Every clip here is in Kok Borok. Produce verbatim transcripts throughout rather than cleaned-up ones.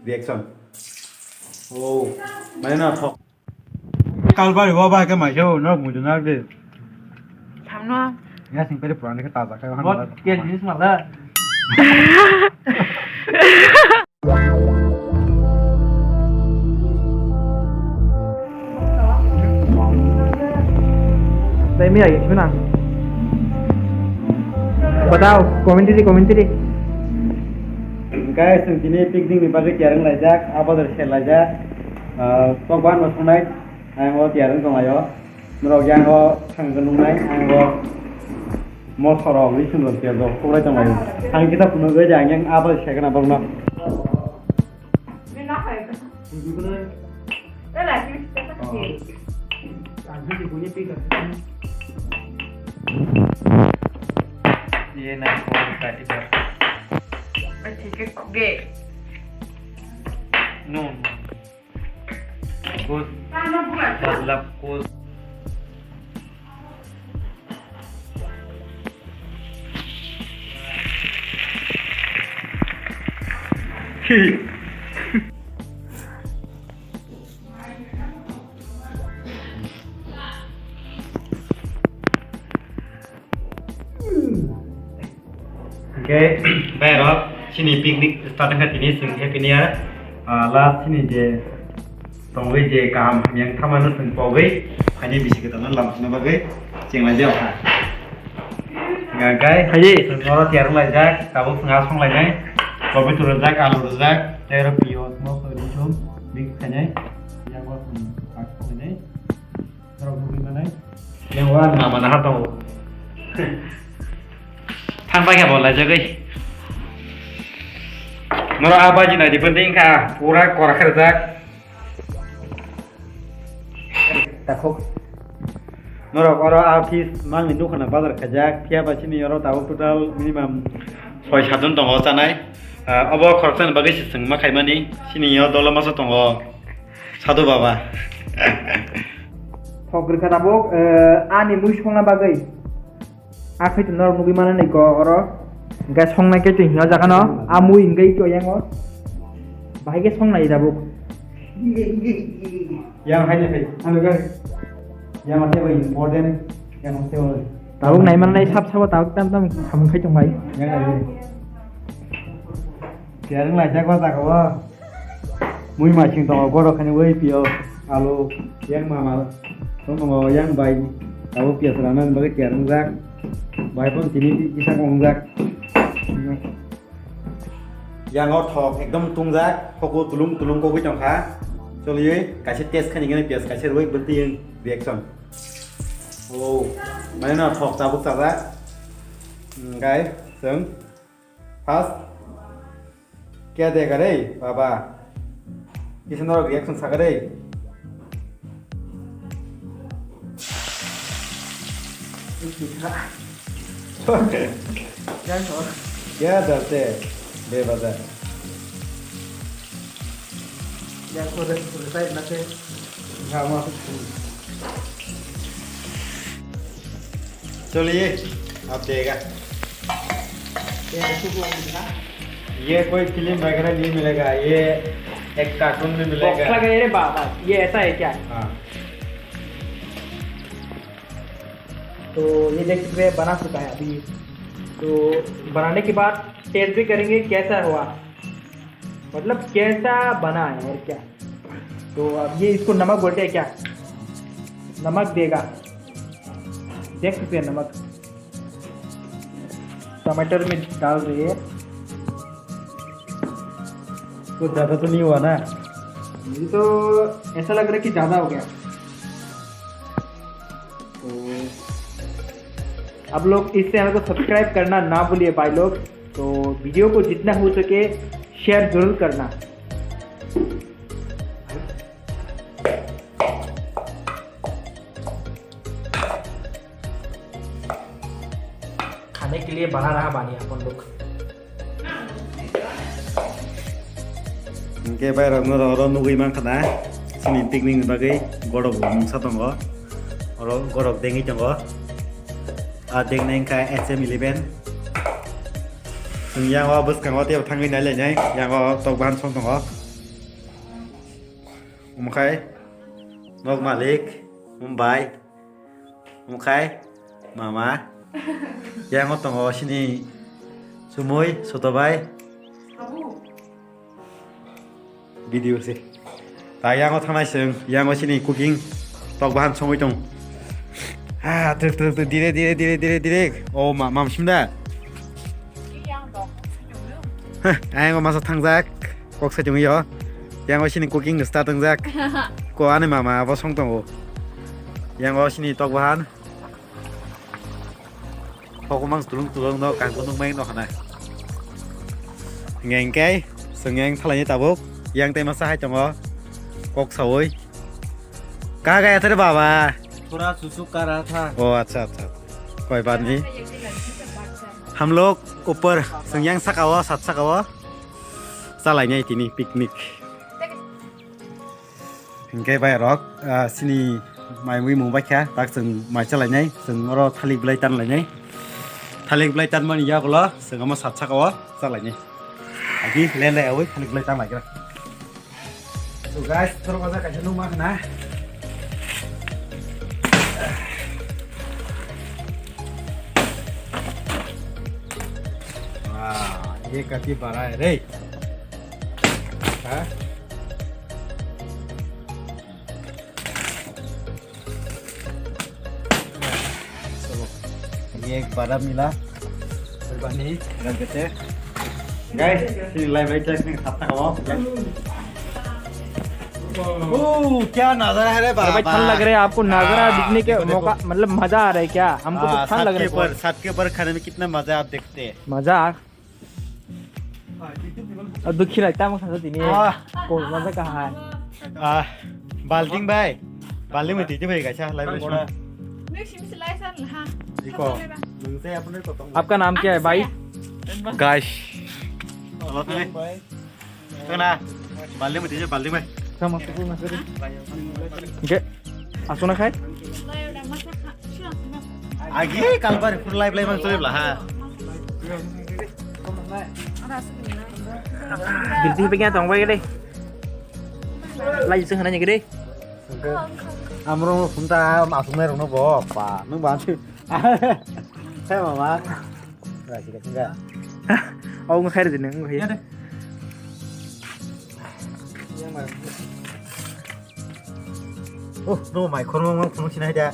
Reaction. Oh, mane na thok. Kalbari wa ba ke mai jo no mudu na de. Thamno. Ya sing pere purani ke taza kai. Bot ke jinis mala. Dai mi agi sibina. Batao, commentary, commentary. Guys, chwng tini picnic ni bagwi tiyar wng laijak, abo dor se laijak. Ah, tokban bo songnai, ang o tiyar wng tonglaio. Norok yang o thang nungnai, ang o mosoro wi sundor tiyar rok kuklai tonglaio. Ang kita phunugwi de ang yang abo se kana borokno. ये ना कौन का इधर? ठीक है, गए। No, no। कुछ मतलब कुछ। Hingke bai rok chini picnic start wngkha tini chwng happy new year, ah, last chini je tongwi je kaham hamya wngthama no chwng pogwi phaini bisi kwtal no lam sina bagwi chenglaijak kha. Hingkhe hai. Chwng oro tiyar wnglaijak, tabuk chwng aswk wnglainai, kopi rwjak, alu rwjak, tei oro piyaj, mosla, rosum mix khainai, yang o chwng aswk wnglainai. Norok nugwi manai. Yang wan nama nahar tongo. Thang pai khe bo laijagwi. Norok a baji nai di bwnding kha pura kora khe rwjak. Takhuk. Norok oro a office mangni nukha na bazar khaijak. Phiya ba chini oro tabuk total minimum soi satjon tongo chanai. Ah, obo khoroksani bagwi se chwng ma khaimani. Chini o dolo masa tongo. Sadhu Baba. Thok rwkha tabuk, eh, ani mui songna bagwi. A khaito norok nugwi manani ko oro. Hingke songnai khe twi hino jaga no. A mui hingke to yango. Bahai khe songnai tabuk. Yang hai de hai. Ano ga. Yang ate important. Yang ate. Tabuk nai manai sab sabo tabuk tam tam samung khai tong bai. Yang hai de. Kiyar wng laijak o jaga o. Mui masing tongo, borok khaini ui pio, alu, yang mama, tong tongo, yang bai, abo piyaj rana bagwi tiyar wngjak. Bai pon tini kisa wngjak. Yang o thok ekdom tungjak, thok o tulung tulung kogwi tongkha. Choliwi kaisa test khaini gini piyaj kaisa rwi bwtwi reaction. Oh, mane no thok tabuk chajak. Hingkai chwng first. Kya dega re, baba? Kisa norok reaction saka re. Kya darte, be bada. चलिए, अब देगा। ये कोई फिल्म वगैरह नहीं मिलेगा, ये एक कार्टून में मिलेगा। बॉक्स लगा है रे बाबा, ये ऐसा है क्या? हाँ। तो ये देख सकते हैं, बना चुका है अभी। तो बनाने के बाद टेस्ट भी करेंगे कैसा हुआ। मतलब कैसा बना है और क्या। तो अब ये इसको नमक बोलते हैं क्या? नमक देगा, देख सकते हैं नमक टमाटर में डाल रही है। कुछ ज़्यादा तो नहीं हुआ ना? मुझे तो ऐसा लग रहा है कि ज़्यादा हो गया। तो आप लोग इस चैनल को सब्सक्राइब करना ना भूलिए भाई लोग। तो वीडियो को जितना हो सके शेयर जरूर करना। खाने के लिए बना रहा बानी अपन लोग। Hingke bai rok no oro nugui mankha na, chini picnic ni bagwi gorok bo mungsa tongo, oro gorok dengwi tongo, a dengnai wngkha S M eleven, Yang o bwskango tei thangwi nai lainai, yang o tok bahan song tongo. Umkhai, nok malik, umbai, umkhai, mama. Yang o tongo sini sumui, sotobai. Video se. Ta yang o thangnai seng, yang o sini cooking tok bahan songwi tong. Ah, trek, trek, trek, dire, dire, dire, dire, dire. Oh, ma, mam simda. Hah, ayang o masa thangjak. Kok sa chungwi yo. Yang o sini cooking start wngjak. Ko ani mama abo song tongo. Yang o sini tok bahan. Hokumang tulung tulung no kangkung nung mai no hana. Ngeng kai, sengeng thalai ni tabuk. Yang tei masa hai tongo. Kok sawi. Kaha gaya thare baba? थोड़ा सुसु कर रहा था। Oh, acha, acha. Koi baat nahi. हम लोग ऊपर sengeng saka o, sat saka o. Chalai nai tini picnic. Hingke bai rok, ah, sini mai mui mung bai kha, tak chwng mai chalai nai, chwng oro thalik belai tan lai nai. Thalik belai tan mani yagulo, chwng omo sat saka o chalai nai. Agi le le awi thalik belai tan lai gra. So guys, thoro baja kaisa nung ma khna. Wow, ye kati bara hai re. Ha? Chalo. Ye ek bada mila. Kurbani, rang kete. Guys, sini live right check nih, sat taka wow. Oh, क्या नजारा है रे अरे भाई, बाबा। ठंड लग रहा है आपको? नाजारा हाँ, दिखने के देखो, देखो। मौका, मतलब मजा आ रहा है क्या? हमको तो हाँ, ठंड लग रहा है छत के ऊपर, बहुत। छत के ऊपर खाने में कितना मजा है, आप देखते हैं। मजा। Dukkhi lai tamo khasa tini. Ah. Ko masa kahai. Ah, Balding bai. Balding mai titi bai kaisa live song. Iko. Nung se apne ko tong. आपका नाम क्या है भाई? Guys. Tuna. Balding mai titi Balding bai. Sama tu na kare. Oke. Asuna khai? Agi kalbar pur live live mang chori bla ha. Bilti pe kya tong bai gede. Lai se hana gede. Amro phunta asung nai rokno bo pa nung ba chu. He mama. Ra si ka singa. Au ngai re ne ngai. Oh, no, mai khormo mo khormo sinai da.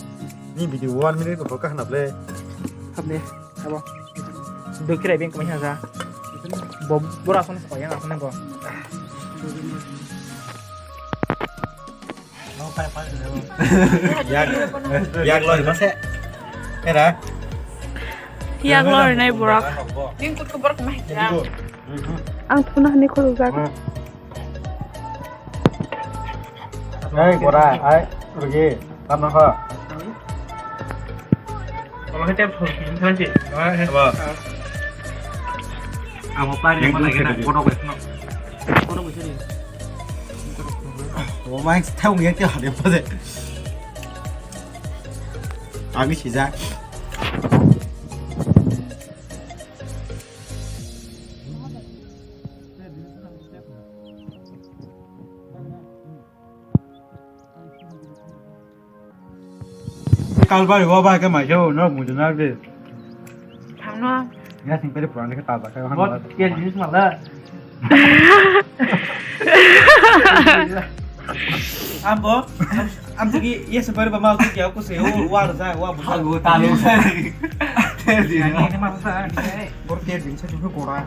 Ni video one minute ko ka hna ble. Hapne, abo. Dokhirai beng kmai hasa. Bo, bora son ko yang asne ko. Yak, yak loi mase. Era. Yak loi nai borak. Bing kut ko borak mah. Ang thuna hani khorok jak. Ai, bora, ai, rugi, tama kho. Kalau kita nanti, apa? Amo pari mana kena kono ko kono ko sini. Omang tahu nggak tiap hari apa deh? Kami sih. Kalbari wa ba ke mai jo no mu jana de. Thangno. Ya sing pere puran ke ta ba ka han. Bot ke jis mala. Ambo, am sigi ye se pare ba mal ke ko se o wa ja wa bu. Hago talo. Te di. Ni ma sa. Bor ke din se tu ko ra.